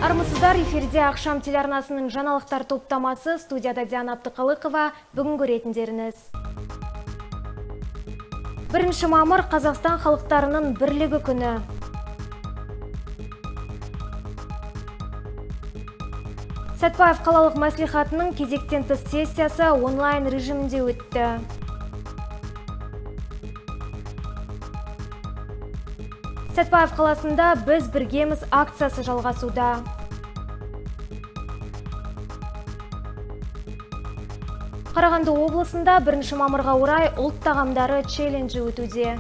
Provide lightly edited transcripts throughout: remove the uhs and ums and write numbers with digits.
Армысыздар, эфирде Ақшам телеарнасының жаңалықтар топтамасы, студияда Диана Аптықалықова. Бүгін көретіндеріңіз. 1 мамыр Қазақстан халықтарының бірлігі күні. Сәтпаев қалалық мәслихатының кезектен тыс сессиясы онлайн режимінде өтті. Сәтпаев қаласында «Біз біргеміз» акциясы жалғасуда. Қарағанды облысында 1 мамырға орай ұлт тағамдары челленджі өтуде.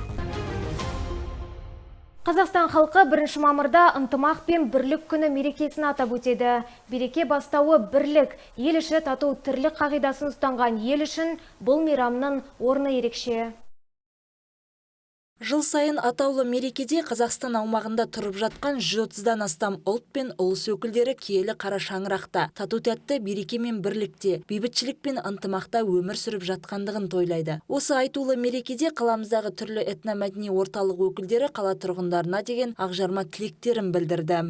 Қазақстан халқы 1 мамырда ынтымақ пен бірлік күні мерекесін атап өтеді. Береке бастауы бірлік, ел іші тату тірлік қағидасын ұстанған ел үшін бұл мейрамның орны ерекше. Жыл сайын атаулы мерекеде Қазақстан аумағында тұрып жатқан 130-дан астам ұлт пен ұлыс өкілдері киелі қара шаңырақта, тату-тәтті береке мен бірлікте, бейбітшілік пен ынтымақта өмір сүріп жатқандығын тойлайды. Осы айтулы мерекеде қаламыздағы түрлі этномәдени орталық өкілдері қала тұрғындарына деген ақжарма тілектерін білдірді.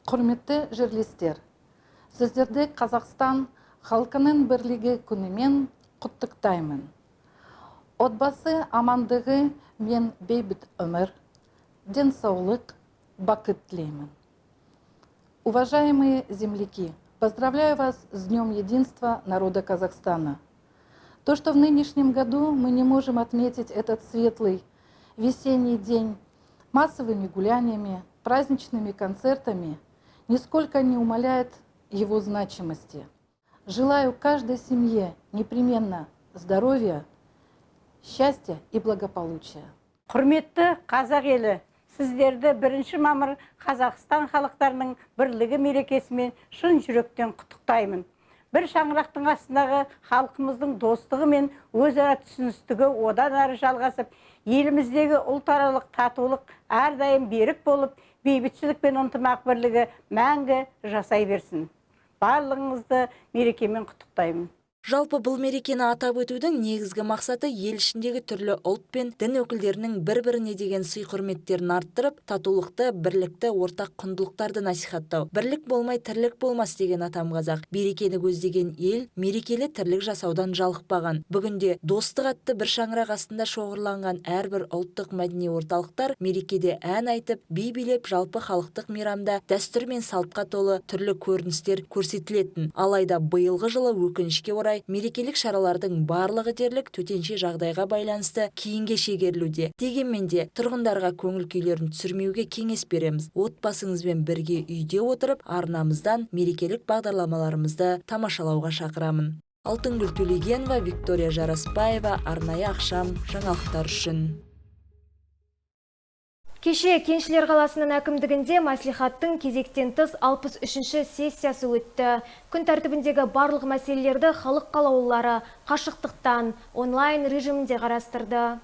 Құрметті жерлестер, сіздерді Қазақстан халқының бірлігі күнімен құттықтаймын. Отбасы амандығы мен бейбіт өмір, денсаулық, бақыт тілеймін. Уважаемые земляки, поздравляю вас с Днем Единства народа Казахстана. То, что в нынешнем году мы не можем отметить этот светлый весенний день массовыми гуляниями, праздничными концертами, нисколько не умаляет его значимости. Желаю каждой семье непременно здоровья, счастья и благополучия. Құрметті қазақ елі, сіздерді 1 мамыр Қазақстан халықтарының бірлігі мерекесімен шын жүректен құттықтаймын. Бір шаңырақтың астындағы халқымыздың достығы мен өзара түсіністігі одан әрі жалғасып, еліміздегі ұлтаралық татулық әрдайым берік болып, бейбітшілік пен ынтымақ бірлігі мәңгі жасай берсін. Барлығыңызды мерекемен құттықтаймын. Жалпы бұл мерекені атап өтудің негізгі мақсаты ел ішіндегі түрлі ұлт пен дін өкілдерінің бір-біріне деген сый-құрметтерін арттырып, татулықты, бірлікті, ортақ құндылықтарды насихаттау. Бірлік болмай тірлік болмас деген атам қазақ. Берекені көздеген ел мерекелі тірлік жасаудан жалықпаған. Бүгінде достық атты бір шаңырақ астында шоғырланған әрбір ұлттық мәдени орталықтар мерекеде ән айтып, би билеп, жалпы халықтық мейрамда дәстүр мен салтқа толы түрлі көріністер көрсетілетін. Алайда биылғы жылы өкінішке орай мерекелік шаралардың барлығы дерлік төтенше жағдайға байланысты кейінге шегерілуде. Дегенмен де тұрғындарға көңіл күйлерін түсірмеуге кеңес береміз. Отбасыңызбен бірге үйде отырып, арнамыздан мерекелік бағдарламаларымызды тамашалауға шақырамын. Алтынгүл Төлегенова, Виктория Жараспаева, арнайы Ақшам жаңалықтар үшін. Кеше Кеншілер қаласының әкімдігінде мәслихаттың кезектен тыс 63-ші сессиясы өтті. Күн тәртібіндегі барлық мәселелерді халық қалаулылары қашықтықтан онлайн режимінде қарастырды.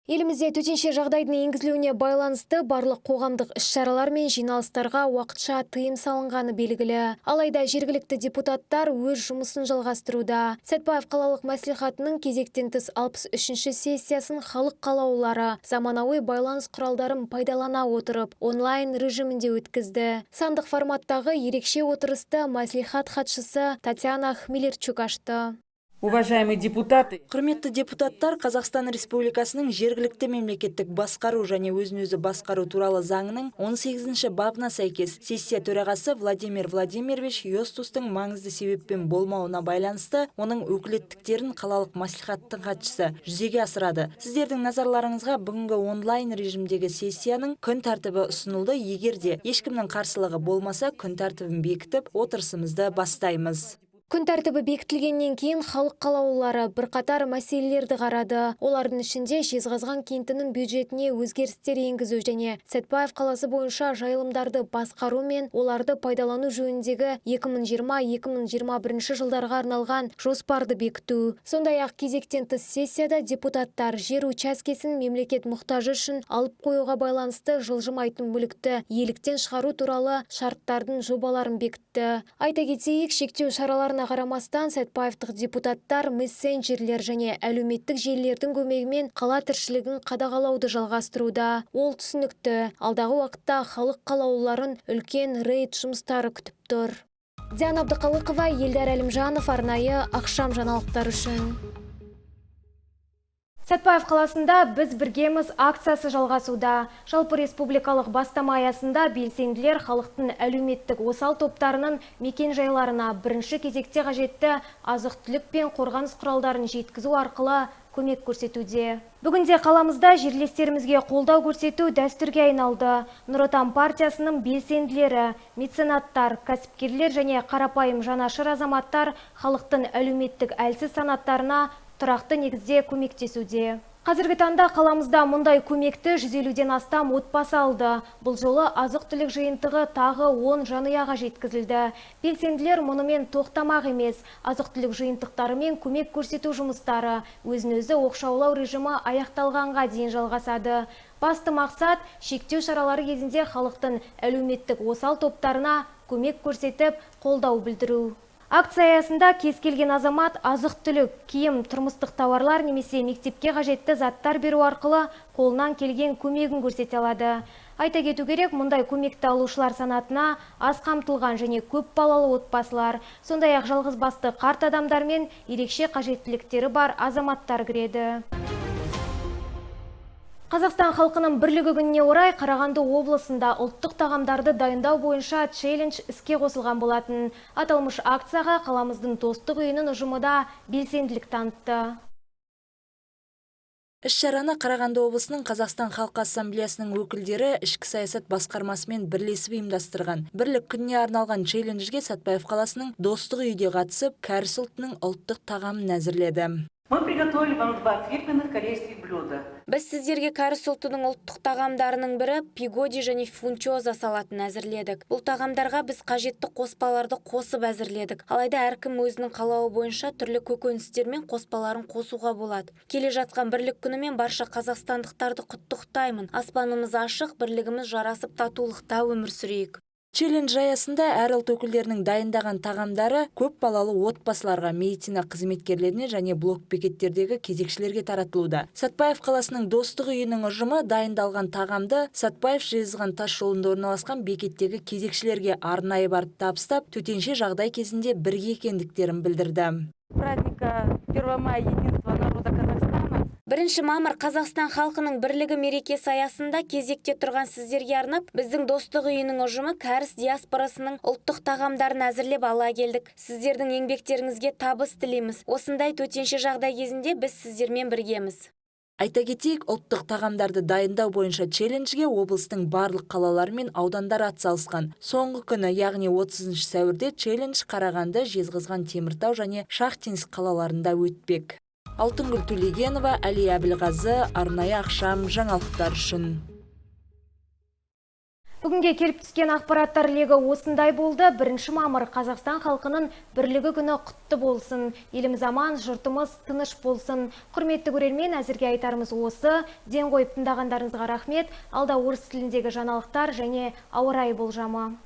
Елімізде төтенше жағдайдың енгізілуіне байланысты барлық қоғамдық іс-шаралар мен жиналыстарға уақытша тыйым салынғаны белгілі. Алайда жергілікті депутаттар өз жұмысын жалғастыруда. Сәтпаев қалалық мәслихатының кезектен тыс 63-ші сессиясын халық қалаулылары заманауи байланыс құралдарын пайдалана отырып онлайн режимінде өткізді. Сандық форматтағы ерекше отырысты мәслихат хатшысы Татьяна Хмелерчук ашты. Уважаемые депутаты, Құрметті депутаттар, Қазақстан Республикасының жергілікті мемлекеттік басқару және өзін-өзі басқару туралы заңының 18 бабына сәйкес сессия төрағасы Владимир Владимирович Йостустың маңызды себеппен болмауына байланысты оның өкілеттіктерін қалалық мәслихаттың хатшысы жүзеге асырады. Сіздердің назарларыңызға бүгінгі онлайн режимдегі сессияның күн тәртібі ұсынылды. Егер де ешкімнің қарсылығы болмаса, күн тәртібін бекітіп, отырысымызды бастаймыз. Күн тәртібі бекітілгеннен кейін халық қалаулылары бірқатар мәселелерді қарады. Олардың ішінде Жезқазған кентінің бюджетіне өзгерістер енгізу және Сәтпаев қаласы бойынша жайылымдарды басқару мен оларды пайдалану жөніндегі 2020-2021 жылдарға арналған жоспарды бекіту. Сондай-ақ кезектен тыс сессияда депутаттар жер учаскесін мемлекет мұқтажы үшін алып қоюға байланысты жылжымайтын мүлікті иеліктен шығару туралы шарттардың жобаларын бекітті. Айта кетейік, шектеу шараларын шараларына қарамастан, сәтпаевтық депутаттар мессенджерлер және әлеуметтік желілердің көмегімен қала тіршілігін қадағалауды жалғастыруда. Ол түсінікті. Алдағы уақытта халық қалаулыларын үлкен рейд жұмыстары күтіп тұр. Диана Абдықалықова, Елдар Әлімжанов, арнайы «Ақшам» жаңалықтар үшін. Сәтпаев қаласында «Біз біргеміз» акциясы жалғасуда. Жалпы республикалық бастама аясында белсенділер халықтың әлеуметтік осал топтарының мекен жайларына бірінші кезекте қажетті азық-түлік пен қорғаныс құралдарын жеткізу арқылы көмек көрсетуде. Бүгінде қаламызда жерлестерімізге қолдау көрсету дәстүрге айналды. Нұр Отан партиясының белсенділері, меценаттар, кәсіпкерлер және қарапайым жанашыр азаматтар халықтың әлеуметтік әлсіз санаттарына тұрақты негізде көмектесуде. Қазіргі таңда қаламызда мұндай көмекті 150-ден астам отбасы алды. Бұл жолы азық-түлік жиынтығы тағы 10 жанұяға жеткізілді. Белсенділер мұнымен тоқтамақ емес. Азық-түлік жиынтықтарымен көмек көрсету жұмыстары өзін-өзі оқшаулау режимі аяқталғанға дейін жалғасады. Басты мақсат – шектеу шаралары кезінде халықтың әлеуметтік осал топтарына көмек көрсетіп, қолдау білдіру. Акция аясында кез келген азамат азық-түлік, киім, тұрмыстық тауарлар немесе мектепке қажетті заттар беру арқылы қолынан келген көмегін көрсете алады. Айта кету керек, мұндай көмекті алушылар санатына аз қамтылған және көп балалы отбасылар, сондай-ақ жалғызбасты қарт адамдар мен ерекше қажеттіліктері бар азаматтар кіреді. Қазақстан халқының бірлігі күніне орай Қарағанды облысында ұлттық тағамдарды дайындау бойынша челлендж іске қосылған болатын. Аталмыш акцияға қаламыздың Достық үйінің ұжымы да белсенділік танытты. Іс-шараны Қарағанды облысының Қазақстан халқы ассамблеясының өкілдері ішкі саясат басқармасымен бірлесіп ұйымдастырған. Бірлік күніне арналған челленджге Сәтпаев қаласының Достық үйі де қатысып, кәріс ұлтының ұлттық тағамын әзірледі. Мы приготовили вам два фирменных корейских блюда. Біз сіздерге кәріс ұлтының ұлттық тағамдарының бірі пигоди және фунчоза салатын әзірледік. Бұл тағамдарға біз қажетті қоспаларды қосып әзірледік. Алайда әркім өзінің қалауы бойынша түрлі көкөністер мен қоспаларын қосуға болады. Келе жатқан Бірлік күнімен барша қазақстандықтарды құттықтаймын. Аспанымыз ашық, бірлігіміз жарасып, татулықта өмір сүрейік. Челлендж аясында әр ұлт өкілдерінің дайындаған тағамдары көп балалы отбасыларға, медицина қызметкерлеріне және блок бекеттердегі кезекшілерге таратылуда. Сәтпаев қаласының Достық үйінің ұжымы дайындалған тағамды Сәтпаев Жезқазған тас жолында орналасқан бекеттегі кезекшілерге арнайы барып табыстап, төтенше жағдай кезінде бірге екендіктерін білдірді. Праздника 1 мая, единства народа Казахстана. 1 мамыр Қазақстан халқының бірлігі мерекесі аясында кезекте тұрған сіздерге арнап, біздің Достық үйінің ұжымы кәріс диаспорасының ұлттық тағамдарын әзірлеп ала келдік. Сіздердің еңбектеріңізге табыс тілейміз. Осындай төтенше жағдай кезінде біз сіздермен біргеміз. Айта кетейік, ұлттық тағамдарды дайындау бойынша челленджге облыстың барлық қалалары мен аудандары атсалысқан. Соңғы күні, яғни 30 сәуірде челлендж Қарағанды, Жезқазған, Теміртау және Шахтинск қалаларында өтпек. Алтынгүл Төлегенова, Әли Әбілғазы, арнайы «Ақшам» жаңалықтар үшін. Бүгінге келіп түскен ақпараттар легі осындай болды. 1 мамыр Қазақстан халқының бірлігі күні құтты болсын. Еліміз аман, жұртымыз тыныш болсын. Құрметті көрермен, әзірге айтарымыз осы. Ден қойып тыңдағандарыңызға рахмет. Алда орыс тіліндегі жаңалықтар және ауа райы болжамы.